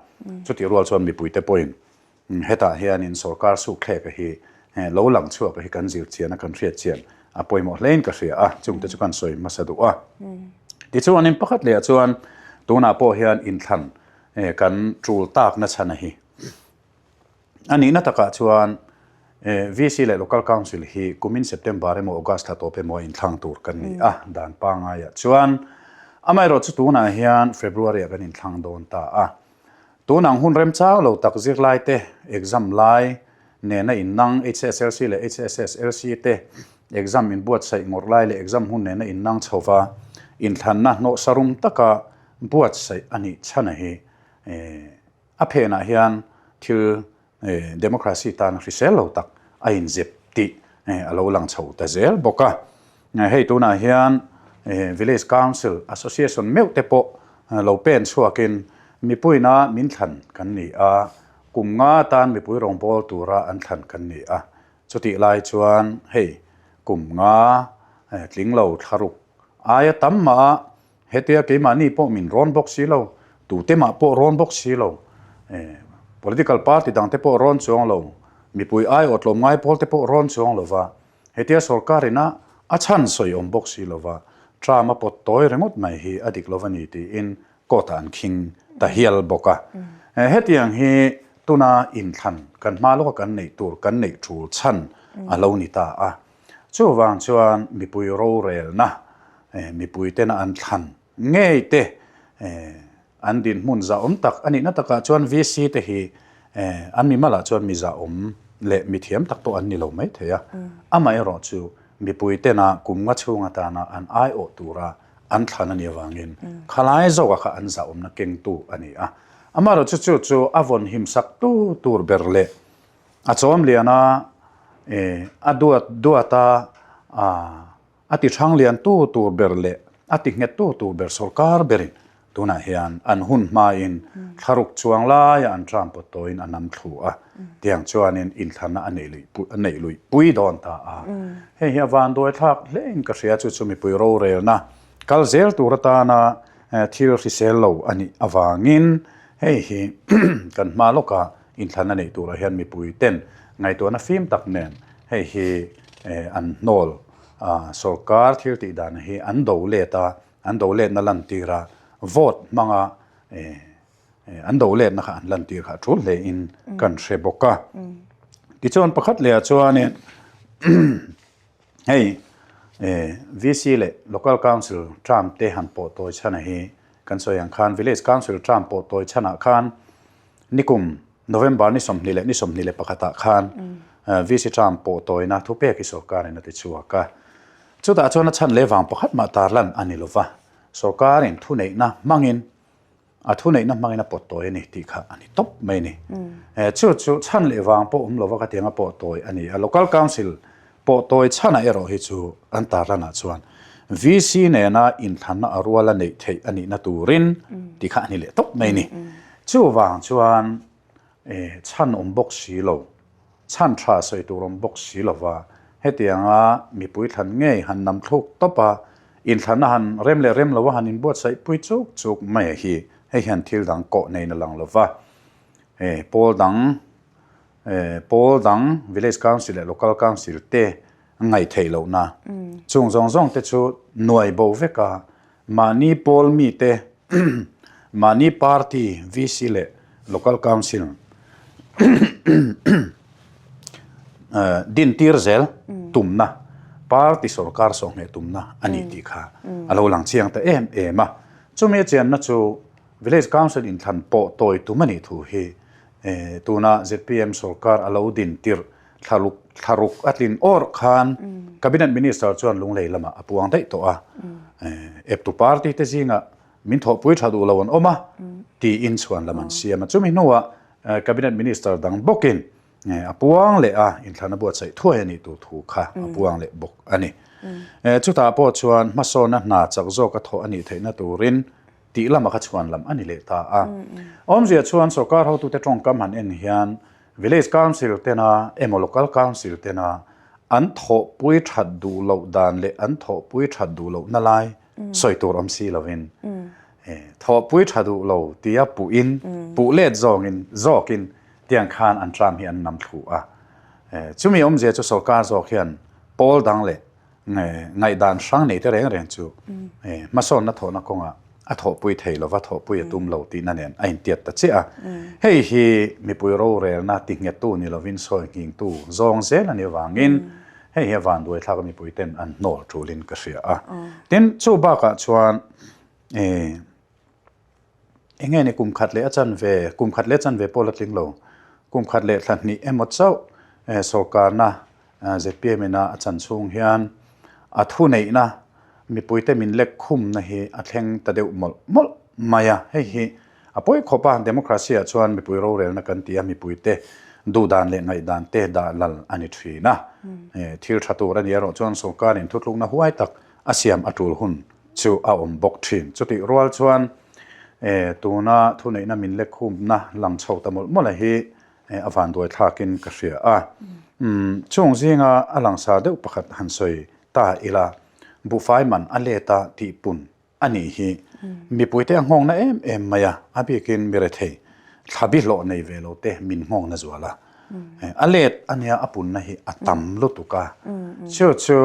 D: chutih rual chuan mipuite pawhin Hetah hianin sorkar sukthleka hi lo lang chhuaka hi kan zir chian a, kan hriat chian a pawimawh hlein ka hria a, chungte chu kan sawi hmasa duh a. Tichuanin pakhat lehah chuan tunah pawh hian inthlan kan tul takna chhana hi a nihna takah chuan VC leh Local Council hi kumin September emaw August thla tawp emaw a inthlang tur kan ni a, dan pangaiah chuan amaherawhchu tunah hian February-ah kan inthlang dawn ta a. Tun ang hun remchang lo tak zirlaite exam lai nena innang HSLC leh HSSLC te exam inbuatsaih ngawrh lai leh exam hun nena innang chhova inthlanna hnawhsa rum taka buatsaih a nih chhana hi a phenah hian thil Democracy tan hrisel lo tak a inzep tih a lo lang chho ta zel bawk a. Hei tunah hian Village Council Association meuh te pawh lo pen chhuakin mipuina min thlan kan ni a, kum nga tan mipui rawngbâwl tura an thlan kan ni a. Chutih lai chuan hei kum nga tling lo thlaruk aia tam mah a Hetia keimahni pawh min rawn bawk si lo, tute mah pawh rawn bawk si lo, political party dangte pawh rawn chuang lo, mipui aiawh tlawmngai pawlte pawh rawn chuang lo va, hetia sorkar ina a chhan sawi awm bawk si lo va, term a pawt tawi ringawt mai hi a dik lo va ni tiin court ah an khing ta hial bawk a. Hetiang hi tuna inthlan kan hma lawka kan neih tur kan neih tul chhan a lo ni ta a. Chuvang chuan mipui rorelna, mipuitena an thlan ngei te an dinhmun zahawm tak a nihna takah chuan VC te hi an mimalah chuan mi zahawm leh mi thiam tak pawh an ni lo mai thei a. Amaherawh chu mipuitena kum nga chhung atana an aiawh tura an thlan a nih avangin khalai zawkah kha an zahawmna kengtu a ni a. Amaherawh chu chu chu a vawn himsak tu tur ber leh A chawm lian a, a duat duat a, a ti hrang lian tu tur ber leh a ti nghet tu tur ber sorkar berin tunah hian an hun hmain thlaruk chuang laia an tram pawt tawhin a nam thlu a, tiang chuanin inthlanna a neih luih a neih luih pui dawn ta a. Hei hi a vanduai thlak hlein ka hria chu chu mipui rorelna kal zel tur atana thil hrisel lo a nih avangin hei hi kan hma lawkah. inthlanna neih turah hian mipui ten ngaihtuahna fim tak nen hei hi an hnawl a, sorkar thil tih dan hi an do let a, an do letna lantir a, vote hmanga an do letna kha an lantir kha a tul hle in kan hre bawk a. Tichuan pakhat leh ah chuanin hei VC leh Local Council term te han pawh tawi chhan a hi kan sawi ang khan Village Council term pawh tawi chhan ah khan nikum November ni 21 leh ni 21 ah khan VC term pawh tawina thupek hi sorkarin a ti chhuak a. Chutah chuan a chhan leh vang pakhat mah tarlan a ni lova, sorkarin thuneihna hmangin A thuneihna hmangin a pawt tawi a ni tih kha a ni tawp mai a ni. Chu chu chhan leh vang pawh awm lova khatiang a pawh tawi a ni a. Local Council pawh tawi chhanah erawh hi chu an tarlanah chuan VC nena inthlanna a ruala neih theih a nihna turin tih kha a ni leh tawp mai a ni. Chuvang chuan chhan awm bawk si lo. Chhan tha sawi tur awm bawk si lova, hetianga mipui thlan ngei han nam thluk tawp a, inthlanna han rem leh rem lova han inbuatsaih pui chuk chuk mai a hi, hei hian thil dang kawh neiin a lang lova. Pawl dang, pawl dang Village Council leh Local Council te ngaihtheih lohna chung zawng zawng te chu nuai bo vek a, Mahni pawl mite, mahni party, VC leh Local Council dintir zel tumna, party sorkar sawhmeh tumna a ni tih kha a lo lang chiang ta em em a. Chumi a chianna chu Village Council inthlan pawh tawi tum a nih thu hi tuna zpm sorkar a lo dintir Thlaruk thlaruk a tlin awr khan Cabinet Minister chuan Lunglei lamah a puang daih tawh a, eptu party te zingah min thawhpui tha duh lo an awm a tiin chhuan lam an siam a. Chumi hnuah Cabinet Minister dang bawkin a puang leh a, inthlan a buatsaih thuai a nih tur thu kha a puang leh bawk a ni. Chutah pawh chuan hmasawnna hna chak zawka thawh a nih theihna turin tih lama kha chhuan lam a ni leh ta a. Awmzia chuan sorkar hotute tawngkam han en hian Village Council tena emaw Local Council tena an thawhpui that duh loh dan leh an thawhpui that duh lohna lai sawi tur awm si lovin thawhpui tha duh lo tia puhin puh let zawngin zawkin tiang khan an tram hi an nam thlu a. Chumi awmzia chu sorkar zawk hian pawl dang leh Ngaihdan hrang nei te reng reng chu hmasawnna thawhna kawngah a thawhpui thei lova, thawhpui a tum lo tihna nen a intiat ta chiah a. Hei hi mipui rorelna tinghettu ni lovin sawi nghingtu zawng zel a nih avangin hei hi a vanduaithlak a mipui ten an hnawl tulin ka hria a. Tin, chu bakah chuan Eng nge ni kum khat leh a chanve, kum khat leh a chanve pawh la tling lo, kum khat leh thla hnih emaw chauh sorkarna zpm ina a chan chhung hian a thuneihna mipuite min lek khumna hi a thleng ta deuh mawlh mawlh mai a. Hei hi a pawi khawp a, democracy ah chuan mipui rorelna kan ti a, mipuite duhdan leh ngaihdan te dah lal a ni thin a. Thil tha tur a ni erawh chuan sorkarin thutlukna huai tak a siam a tul hun chu a awm bawk thin. Chutih rual chuan tuna thuneihna min lekhumna lang chho ta mawlh mawlh a hi a vanduai thlakin ka hria a. Chung zinga a langsar deuh pakhat han sawi ta ila, buhfai man a let a tihpun a nih hi mipuite a nghawngna em em mai a, a bikin mi rethei thlabi hlawh nei ve lo te min nghawngna zual a. A let a nia a punna hi a tam lutuk a, chu chu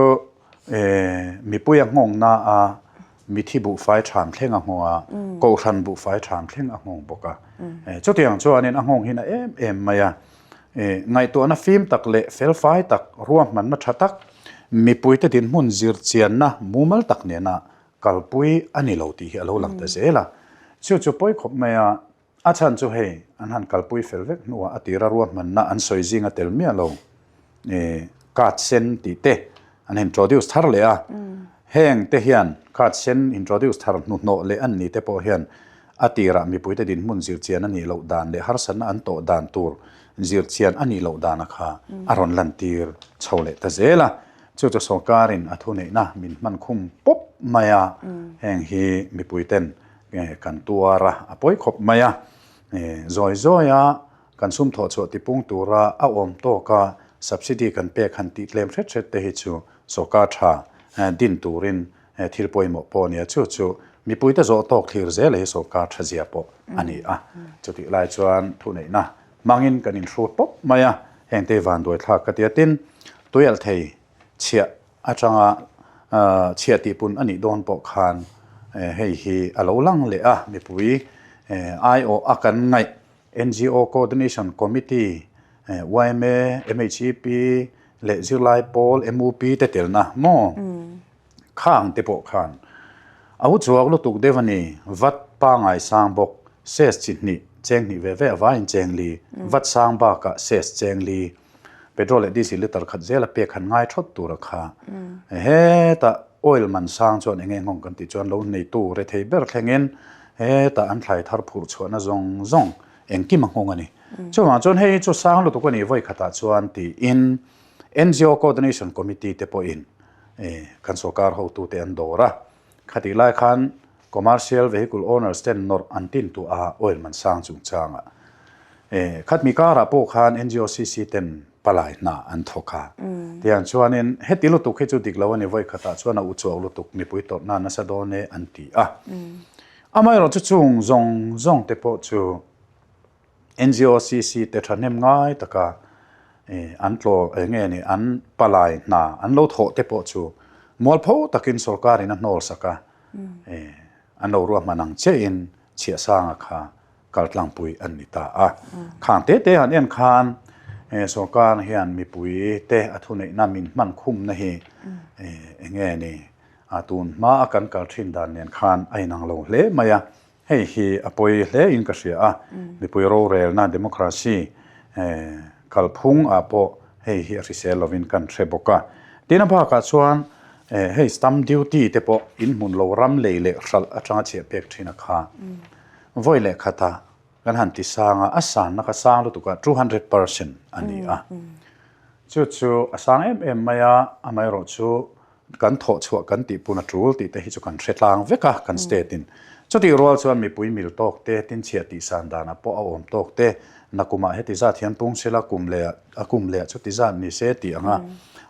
D: Mipui a nghawngna a, mithi buhfai ṭham thleng a nghawng a, kohhran buhfai ṭham thleng a nghawng bawk a. Chutiang chuanin a nghawng hin a em em mai a. Ngaihtuahna fim tak leh felfai tak, ruahmanna ṭha tak, mipuite dinhmun zirchianna mumal tak nena kalpui a ni lo tih hi a lo lang ta zel a. Chu chu pawi khawp mai a, A chhan chu hei, an han kalpui fel vek hnuah a tira ruahmanna an sawi zinga tel miah lo card sen tih te an introduce thar leh a. Heng te hian card sen introduce thar hnuhnawh leh an ni te pawh hian a tirah mipuite dinhmun zirchian a nih loh dan leh harsatna an tawh dan tur zirchian a nih loh dana kha a rawn lantir chho leh ta zel a. Chu chu sorkarin a thuneihna min hman khum pawp mai a, heng hi mipuiten Kan tuar a, a pawi khawp mai a. Zawi zawi a kan sum thawh chhuah tipung tura a awm tawk a subsidy kan pek han tih tlem hret hret te hi chu sawrkar tha din turin thil pawimawh pawh a ni a, chu chu mipuite zawh tawk thlir zel hi sawrkar tha zia pawh a ni a. Chutih lai chuan thuneihna hmangin kan inhrut pawp mai a, hengte vanduai thlak ka ti a. Tin, tuialhthei chhiah atanga chhiah tihpun a nih dawn pawh khan hei hi a lo lang leh a, mipui aiawh a kan ngaih NGO Coordination Committee, yma, MHEP leh zirlai pawl MUP te telna maw? Khang te pawh khan a hu chhuak lutuk deuh a ni, vat pangai sang bawk, ses chi hnih, cheng hnih ve ve a vaiin cheng li, vat sang bakah ses cheng li, petrol leh diesel litre khat zela pek han ngai thawt tur a kha. Hetah oil man sang chuan eng eng nghawng kan tih chuan lo neitu rethei ber thlengin hetah an thlai thar phurh chhuahna zawng zawng engkim a nghawng a ni. Chuvang chuan hei chu sang lutuk a ni vawi khatah chuan tiin NGO Coordination Committee te pawhin kan sorkar hotute an dawr a, khatih lai khan Commercial Vehicle Owners ten nawrh an tin tuah a oil man sang chungchangah. Khatmi karah pawh khan NGOCC ten palai hna an thawk a. Tiang chuanin heti lutuk hi chu dik lo a ni vawi khatah chuan a uchuak lutuk mipui tawrhna nasa dawn e an ti a. Amaherawhchu chung zawng zawng te pawh chu NGOCC te thahnem ngai taka an tlaw eng nge ni an palai hna an lo thawh te pawh chu mualpho takin sorkar in a hnawl sak a, an lo ruahman ang chiahin chhiahsanga kha kaltlangpui an ni ta a. Khang te te han en khan sorkar hian mipui te a thuneihna min hman khumna hi eng nge ni a tun hma a kan kal thin dan nen khan a inang lo hle mai a. Hei hi a pawi hle in ka hria a, mipui rorelna, democracy, kalphung ah pawh hei hi a hrisel lovin kan hre bawk a. Tin a bakah chuan hei stamp duty te pawh in hmun lo ram lei leh hralh atanga chhiah pek thin a kha. Vawi leh khatah kan han ti sang a, a sanna kha sang lutuk a, 200% a ni a. Chu chu a sang em em mai a, amaherawhchu Kan thawh chhuah kan tih pun a tul tih te hi chu kan hre tlang vek a kan state in. Chutih rual chuan mipui mil tawk te, tinchhiah tih san danah pawh a awm tawk te, nakumah heti zat hian pung sila kum leh a kum leh chuti zat ni se tih anga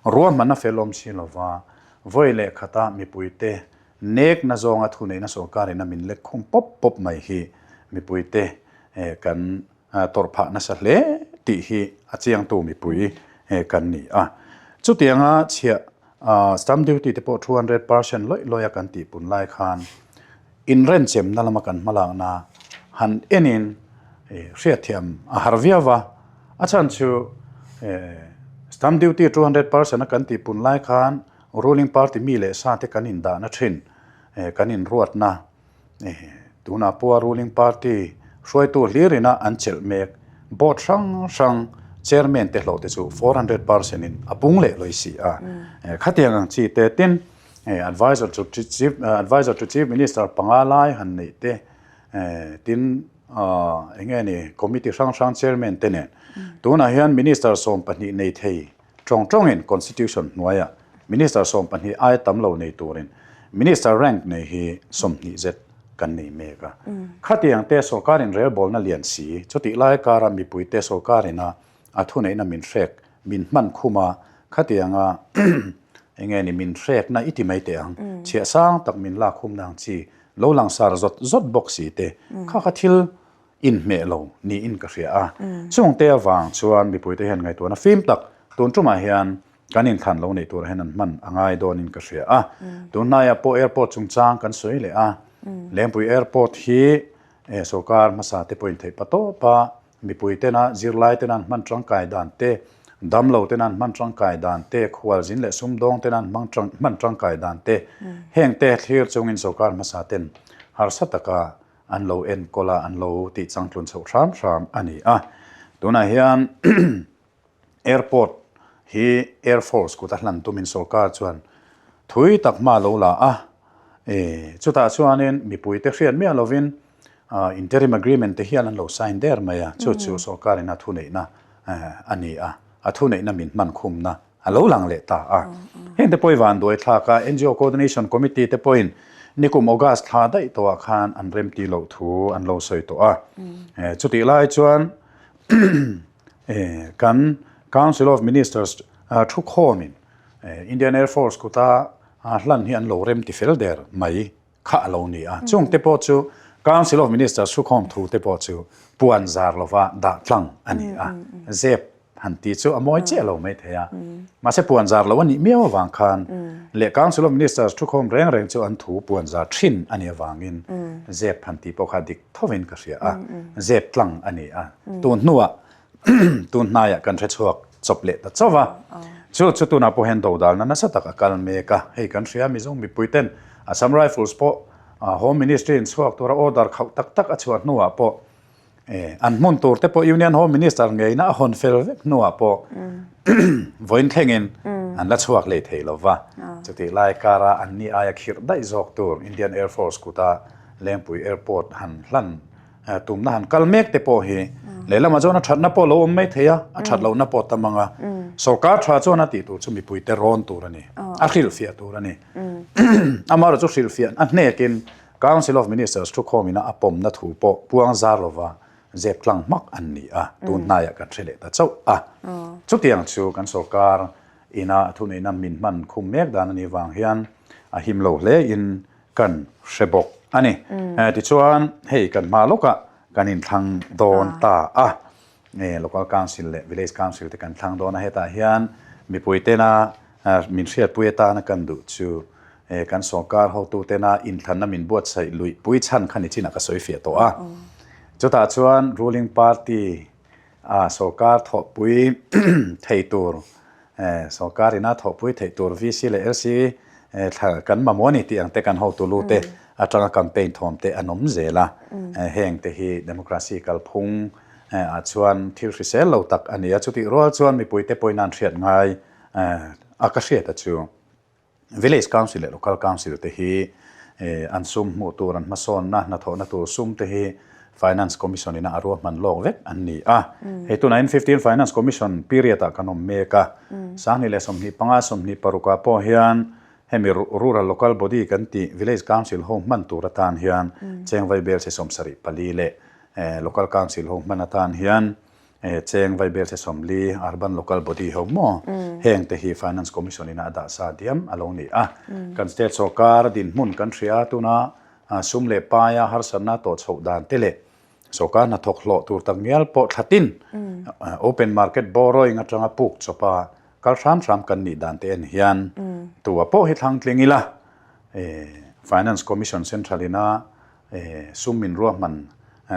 D: ruahmanna fel awm si lova vawi leh khata mipui te nek na zawnga thuneihna sorkar in a min lek khum pawp pawp mai hi mipui te kan tawrh phah nasa hle tih hi a chiangtu mipui kan ni a. Chutianga chhiah stamp duty te pawh 200% lawih lawih a kan tih pun lai khan inrenchemna lama kan hmalakna han enin hriatthiam a har viau va. A chhan chu stamp duty 200% a kan tih pun lai khan ruling party mi leh sa te kan indahna thin kan inruatna Tunah pawha ruling party hruaitu hlir ina an chelh mek. Board hrang hrang chairman te hlawh te chu 400 percent in a pung leh lawi si a. Khatiang ang chi te tin advisor to chief advisor to chief minister panga lai han neih te tin eng nge ni committee hrang hrang chairman te nen tunah hian minister 12 nei thei Tawng tawngin Constitution hnuaiah Minister 12 aia tam lo nei turin Minister rank nei hi 20 zet kan nei mek a. Khatiang te sorkarin relbawlna lian si, chutih lai kara mipuite sorkarina a thuneihna min hrek, min hman khum a, khatianga enge ni min hrekna i ti mai teh ang, chhiah sang tak min lak khumna ang chi lo langsar zawt zawt bawk si te, kha kha thil inhmeh lo niin ka hria a. Chungte avang chuan mipuite hian ngaihtuahna fim tak tun tumah hian kan inthlan lo neih turah hian an hman a ngai dawnin ka hria a. Tun hnaiah pawh airport chungchang kan sawi leh a. Lengpui airport hi sorkar hmasa te pawhin theih pa tawp a, mipui tena zirlai tena an hman tangkai dan te, damlo tena an hman tangkai dan te, khualzin leh sumdawng tena an hman tangkai dan te, hengte thlir chungin sorkar hmasa ten harsa taka An lo enkawl a, an lo tih changtlun chhoh hram hram a ni a. Tunah hian airport hi Air Force kut a hlan tumin sorkar chuan thui tak hma lo la a. Chutah chuanin mipuite hriat miah lovin interim agreement te hian an lo sign der mai a, chu chu sorkarin a thuneihna a ni a, a thuneihna min hman khumna A lo lang leh ta a. Heng te pawh vanduai thlak a, NGO Coordination Committee te pawhin nikum August thla daih tawhah khan an remti loh thu an lo sawi tawh a. Chutih lai chuan kan Council of Ministers thukhawmin Indian Air Force kuta hlan hi an lo remti fel der mai kha a lo ni a. Chungte pawh chu. Council of Ministers thukhawm thu te pawh chu puan zar lova dah tlang a ni a, zep han tih chu a mawi chiah lo mai thei a. Mahse puan zar lo a nih miau avang khan leh Council of Ministers thukhawm reng reng chu an thu puan zar thin a nih avangin zep han tih pawh kha dik thovin ka hria a, zep tlang a ni a. Tun hnuah tun hnaiah kan hre chhuak chawp leh ta chauh a. Chu chu tunah pawh hian dodalna nasa tak a kal mek a, hei kan hria Mizo mipui ten Assam Rifles pawh Home Ministry in chhuak tura order khauh tak tak a chhuah hnuah pawh an hmun tur te pawh Union Home Minister ngeina a hawn fel vek hnuah pawh vawiin thlengin an la chhuak leh thei lo va. Chutih lai kara an ni aia khirh daih zawk tur Indian Air Force kuta Lengpui Airport han hlan tumna han kal mek te pawh hi lehlamah chuan a thatna pawh lo awm mai thei a, a that lohna pawh tam ang a. Sorkar tha chuan a tih tur chu mipuite rawn tur a ni, a hrilhfiah tur a ni. Amaherawhchu chu hrilhfiah a hnekin Council of Ministers thukhawmina a pawmna thu pawh puang zar lova zep tlang hmak an ni a, tun hnaiah kan hre leh ta chauh a. Chutiang chu kan sorkar ina a thuneihna min hman khum mek dan a nih vang hian a him lo hlein kan hre bawk a ni. Tichuan hei kan hma lawkah kan inthlang dawn ta a, Local Council leh Village Council te kan thlang dawn a, hetah hian mipui tena min hriatpui atana kan duh chu kan sawrkar hotu tena inthlanna min buatsaih luih pui chhan kha ni chinah ka sawi fiah tawh a. Chutah chuan ruling party a sawrkar thawhpui thei tur Sawrkar ina thawhpui theih tur VC leh LC thla kan mamawh a ni tih ang te kan hotu lu te atanga campaign thawm te an awm zel a. Heng te hi democracy kalphung ah chuan thil hrisel lo tak a ni a, chutih rual chuan mipui te pawhin an hriat ngai a ka hriat a chu. Village Council leh Local Council te hi an sum hmuh tur, an hmasawnna, hnathawhna tur sum te hi Finance Commission ina a ruahman lawk vek an ni a. Hei tunah hian 15 Finance Commission period ah kan awm mek a. 2025, 26 ah pawh hian hemi Rural Local Body kan tih Village Council ho hman tur atan hian cheng vaibel che 74 leh Local Council ho hman atan hian Cheng Vaibelchhe 40, Urban Local Body ho maw? Heng te hi Finance Commission in a dah sa diam a lo ni a. Kan state sawrkar dinhmun kan hria a, tuna sum leh paia harsatna tawh chhoh dan te leh sawrkar hnathawk hlawh tur tak ngial pawh thlatin open market borrowing atanga puk chawpa kal hram hram kan nih dan te en hian tua pawh hi thlang tling ila Finance Commission Central ina Sum min ruahman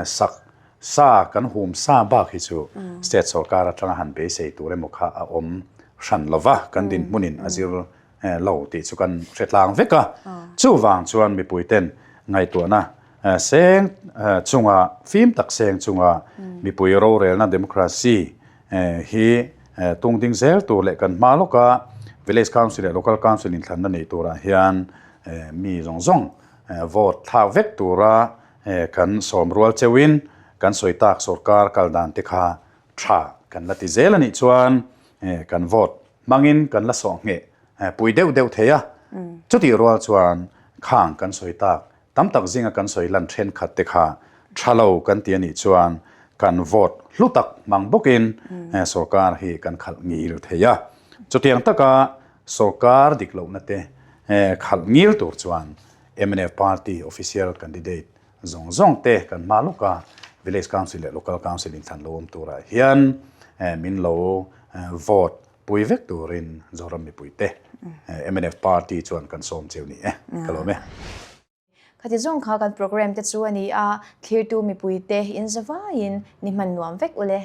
D: sak sa kan hum sa bak hi chu state sorkar atanga han beisei tur emaw kha a awm hran lo va, kan dinhmunin a zir lo tih chu kan hre tlang vek a. Chuvang chuan mipuiten ngaihtuahna seng chunga fim tak seng chunga mipui rorelna democracy hi tung ding zel tur leh kan hma lawka village council leh local council inthlanna nei turah hian mi zawng zawng Vote thlak vek tura kan sawm rual cheuhin kan sawi tak sorkar kal dan te kha tha kan la ti zel a nih chuan kan vote hmangin kan la sawh ngheh pui deuh deuh thei a. Chutih rual chuan khang kan sawi tak tam tak zinga kan sawi lan thenkhat te kha tha lo kan ti a nih chuan kan vote hlu tak hmang bawkin sorkar hi kan khalh ngil thei a. Chutiang taka Sorkar dik lohna te khalh ngil tur chuan mnf party official candidate zawng zawng te kan hma lawk a, Village Council leh Local Council inthlan lo awm turah hian min lo vote pui vek turin Zoram mipui te mnf party chuan kan sawm cheu ni e, ka lawm e.
A: Khati zawng kha kan program te chu a ni a, thlirtu mipui te in zavaiin ni hman nuam vek ule.